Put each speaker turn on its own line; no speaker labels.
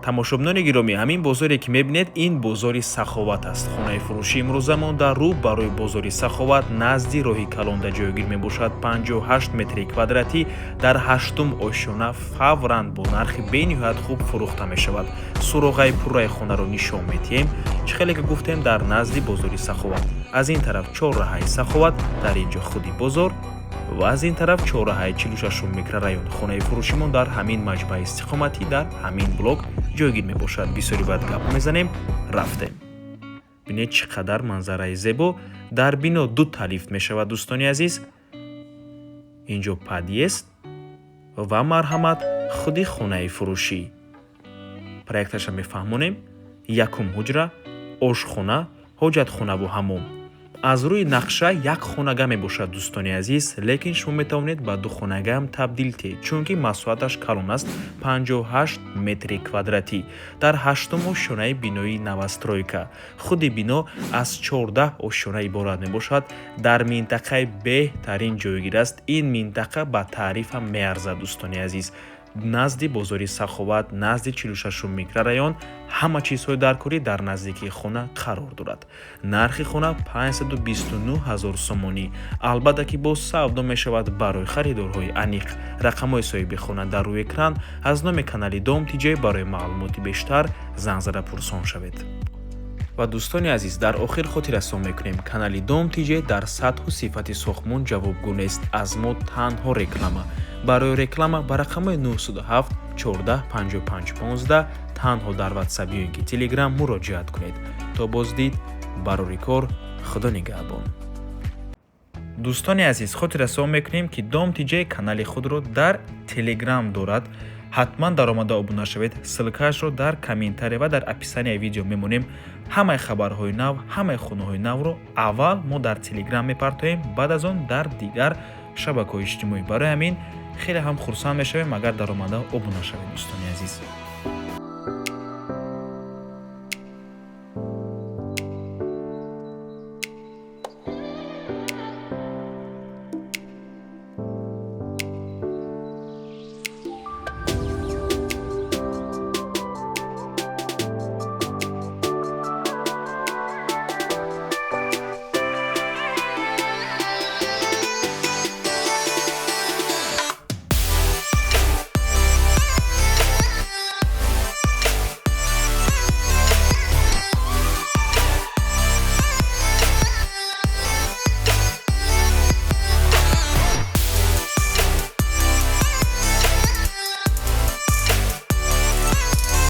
Тамошобинони гиромӣ, ҳамин бозоре, ки мебинед, ин бозори Саховат аст. Хонаи фурӯшии имрӯзамон дар рӯ барои бозори Саховат, назди роҳи калонда ҷойгир мебошад. 58 метри квадратӣ дар ҳаштум ошёна фавран бо нархи бениҳоят хуб фурӯхта мешавад. Суроғаи пурраи хонаро нишон медиҳем. Чӣ хеле ки гуфтем, дар назди бозори Саховат, аз ин тараф чорраҳаи Саховат, дар ин ҷо худи бозор ва аз ин тараф чорраҳаи 46-ум микрорайон. Хонаи фурӯшимон дар ҳамин маҷмӯаи истиқоматӣ, дар ҳамин блок ҷойгир мебошад. Бисёри баъд гап мезанем, рафтем. Бинед, чӣ қадар манзараи зебо. Дар бино дута лифт мешавад, дӯстони азиз. Инҷо подъезд ва, марҳамат, худи хонаи фурӯшӣ. Проекташа мефаҳмонем: якум ҳуҷра, ошхона, ҳоҷатхонаву ҳаммом. Аз рӯи нақша як хонага мебошад, дӯстони азиз, лекин шумо метавонед ба духонагаам табдил диҳед, чунки масоҳаташ калон аст, 58 метри квадратӣ, дар ҳаштум ошёнаи бинои новостройка. Худи бино аз 14 ошёна иборат мебошад. Дар минтақаи беҳтарин ҷойгир аст. Ин минтақа ба таърифам меарзад, дӯстони азиз. Назди бозори Саховат, назди 46-ум микрорайон, ҳама чизҳои даркорӣ дар наздикии хона қарор дорад. Нархи хона 529 ҳазор сомонӣ. Албатта ки боз савдо мешавад барои харидорҳои аниқ. Рақамҳои соҳиби хона дар рӯи экран. Аз номи канали Дом Тиҷай барои маълумоти бештар занг зада пурсон шавед. Ва, дӯстони азиз, дар охир хотиррасон мекунем: канали Дом Тиҷай дар сатҳу сифати сохтмон ҷавобгӯ нест. Аз мо танҳо реклама. Барои реклама ба рақамҳои 907 14 55 15 танҳо дар Ватсап ё ин ки Телеграм муроҷиат кунед. То боздид, барори кор, Худо нигаҳбон. Дӯстони азиз, хотиррасон мекунем, ки Дом Тиҷай канали худро дар Телеграм дорад. Ҳатман даромада обуна шавед. Ссылкаашро дар комментария ва дар описанияи видео мемонем. Ҳамаи хабарҳои нав, ҳамаи хонаҳои навро аввал мо дар Телеграм мепартоем, баъд аз он дар дигар шабакаҳои иҷтимоӣ. Барои ҳамин хеле ҳам хурсанд мешавем, агар даромада обуна шавед, дӯстони азиз.